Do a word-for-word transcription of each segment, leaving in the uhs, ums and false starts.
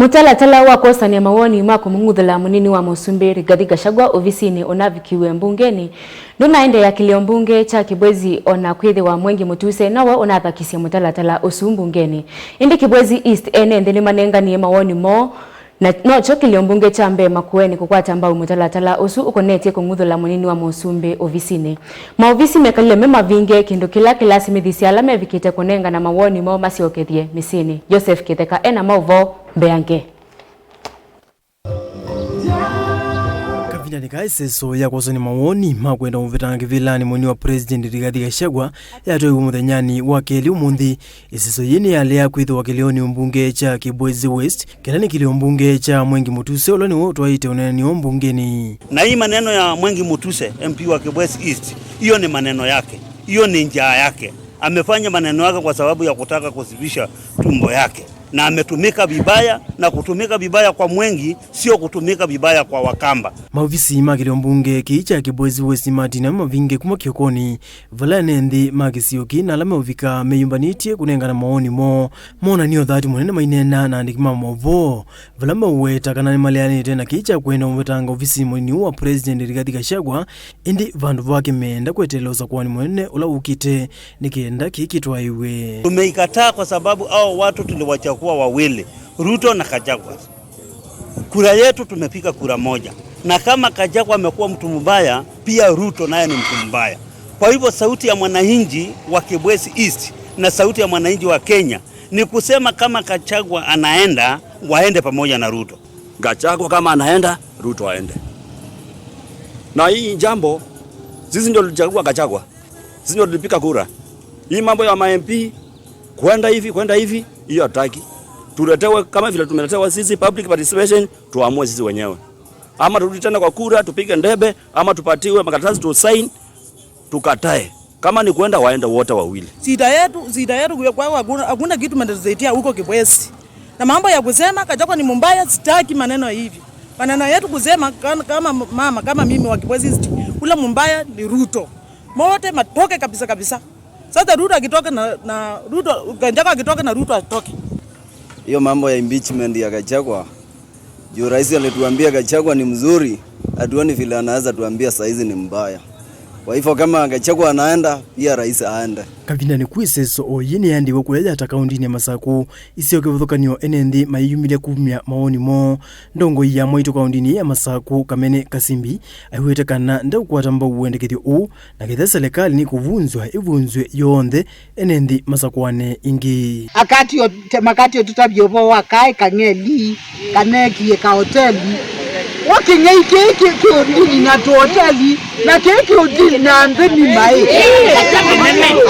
Mũtalatala wa kwosany'a mawoni ma kũmũng'uthũla mũnini wa mũsumbĩ Rigathi Gachagua ovisinĩ ũnavikiw'e mbungenĩ ndũnaendeea kĩlĩo mbunge kya Kibwezi, o na kwĩthĩwa Mwengi Mutuse nowe ũnathakisye mũtalatala ũsu mbungenĩ. Ĩndĩ Kibwezi East ene nthĩ nĩmanenganie mawoni moo, na nokyo kĩlĩo mbunge kya mbee Makueni kũkwata mbau mũtalatala ũsu ũkonetye kũng'uthũla mũnini wa mũsumbĩ ovisinĩ. Maovisi mekalile me mavinge, kĩndũ kĩla kĩlasimithisye ala mevikĩte kũnengana mawoni moo masyokethye mĩsyĩnĩ. Joseph Kĩtheka ena maũvoo mbeange. Kavindanĩ ka ĩseso ya kwosany'a mawoni ma kwenda ũvetanga kĩvĩlanĩ, mũnini wa President Rigathi Gachagua yatwaiwe mũthenyanĩ wa kelĩ ũmũnthĩ. Ĩseso yĩĩ nĩyalea kwĩthĩwa kĩlĩonĩ mbunge kya Kibwezi West, kĩla nĩ kĩlĩo mbunge kya Mwengi Mutuse, ũla nĩwe ũtwaĩte ũneenany'o mbungenĩ. Na hii maneno ya Mwengi Mutuse, M P wa Kibwezi East, hiyo ni maneno yake, hiyo ni njaa yake. Amefanya maneno yake kwa sababu ya kutaka kusivisha tumbo yake, na ametumika vibaya, na kutumika vibaya kwa Mwengi sio kutumika vibaya kwa Wakamba. Maovisi ma kĩlĩo mbunge kĩĩ kya Kibwezi West matina mavinge kuma kĩokonĩ, vala ene nthĩ ma kĩsio kĩĩ na ala meũvika meyũmbanĩtye kũnengana mawoni moo. Monanie ũthatu mũnene maineena na andĩki ma maũvoo, vala mauweta kana nĩmaleanĩte na kĩĩ kya kwenda ũvetanga ovisi mũnini wa President Rigathi Gachagua, ĩndĩ vandũ vake meenda kweteela ũsakũani mũnene ũla wũkĩte nĩ kenda kĩĩ kĩtwaĩwe. Tumeikataa kwa sababu hao watu tuliwachagua wawili, Ruto na Gachagua. Kura yetu tumepiga kura moja, na kama Gachagua amekuwa mtu mbaya, pia Ruto naye ni mtu mbaya. Kwa hivyo sauti ya mwananchi wa Kibwezi East na sauti ya mwananchi wa Kenya ni kusema kama Gachagua anaenda, waende pamoja na Ruto. Gachagua kama anaenda, Ruto aende. Na hii jambo, sisi ndio tulichagua Gachagua. Sisi ndio tulipiga kura. Hii mambo ya ma M P, kwenda hivi, kwenda hivi, hiyo hatutaki. Tuletewe kama vile tumeletewa sisi, public participation, tuamue sisi wenyewe. Ama turudi tena kwa kura, tupige ndebe, ama tupatiwe makaratasi tu sign, tukatae. Kama ni kwenda, waende wote wawili. Shida yetu, shida yetu kwa, kwa hakuna, hakuna kitu mnatusaidia huko Kibwezi. Na mambo ya kusema Gachagua ni mbaya, sitaki maneno ya hivyo. Maneno yetu kusema kan-, kama mama, kama mimi wa Kibwezi East, ule mbaya ni Ruto. Mote matoke kabisa kabisa. Sasa Ruto akitoke na, na Ruto, Gachagua akitoke na Ruto atoke. Hiyo mambo ya impeachment ya Gachagua, juu rais alituambia Gachagua ni mzuri, hatuoni vile anaweza tuambia saizi ni mbaya. Kwa hivyo kama Gachagua anaenda, pia rais aende. Kavindanĩ ku ĩseso o yĩĩ nĩyaendeewe kũya Yatta kaũndĩnĩ ya Masakũ, iseo kĩvathũkany'o ene nthĩ mayĩyumĩlya kumya mawoni moo. Ndongoi ya mwaitũ kaũndĩnĩ ya Masakũ, Kamene Kasimbi, aiw'ĩte kana ndeũkwata mbau wendekethyo ũũ, na ketha selekalĩ nĩkũvunzw'a, ĩvunzw'e yonthe, ene nthĩ masakũane ĩngĩ. Akati o-, te-, makati o tũtavye ũvoo wa kaĩ kang'eli, kana ekie kahoteli. Wa kĩng'ei kĩĩ kĩ, kĩ ũdili na tũhoteli, na kĩĩ kĩ ũdili na nthĩ nima ĩ.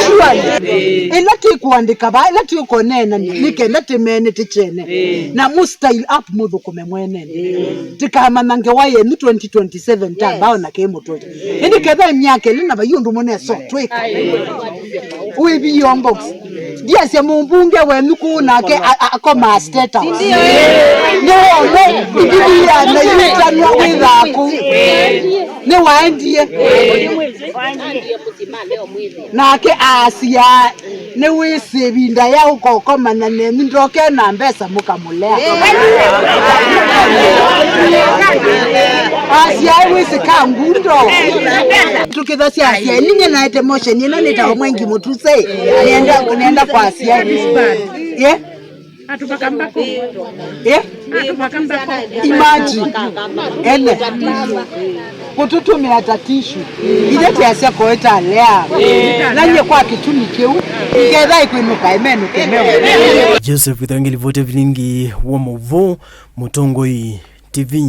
Surely. Ĩla tĩkũandĩka vaa, ĩla tĩkũneenany'a, nĩ kenda tĩmene tĩkyene. Na mũ style up mũthũkũme mwenene. Tĩkamanya ngewa yenyu twenty twenty-seven ta mbao na kĩ mũtwe. Ĩndĩ ketha myaka ĩlĩ na vai ũndũ mũneso twĩka. Wĩvio box. Ndiasya mũmbunge wenyu kũu nake a-, a-, akomaa State House. Nĩ wone Mbivilia na yutanwa wĩthaa kũu. Nĩwaendie. Nake aasya, nĩwĩsĩ ĩvinda ya ũkokomana nenyu ndoke na mbesa mũkamũlea. Aasya, wĩsĩ ka ngundo. Tũkĩthasya asya, ninye naete motion ĩno nĩtawa Mwengi Mũtuse. Nĩenda, nĩenda kwasya. Yeah? Atupaka mbako. Eh? Atupaka mbako. Imagine. Ene. Kũtũtũmĩa ta tissue. Ithe tĩasya koetalea. Na nyie kwa kĩtumi kĩu. Iketha ĩkwĩnũka, ĩmenũke meo. Joseph Wĩthangĩli, Vote Vilingi wa Mũvoo, Mũtongoi T V.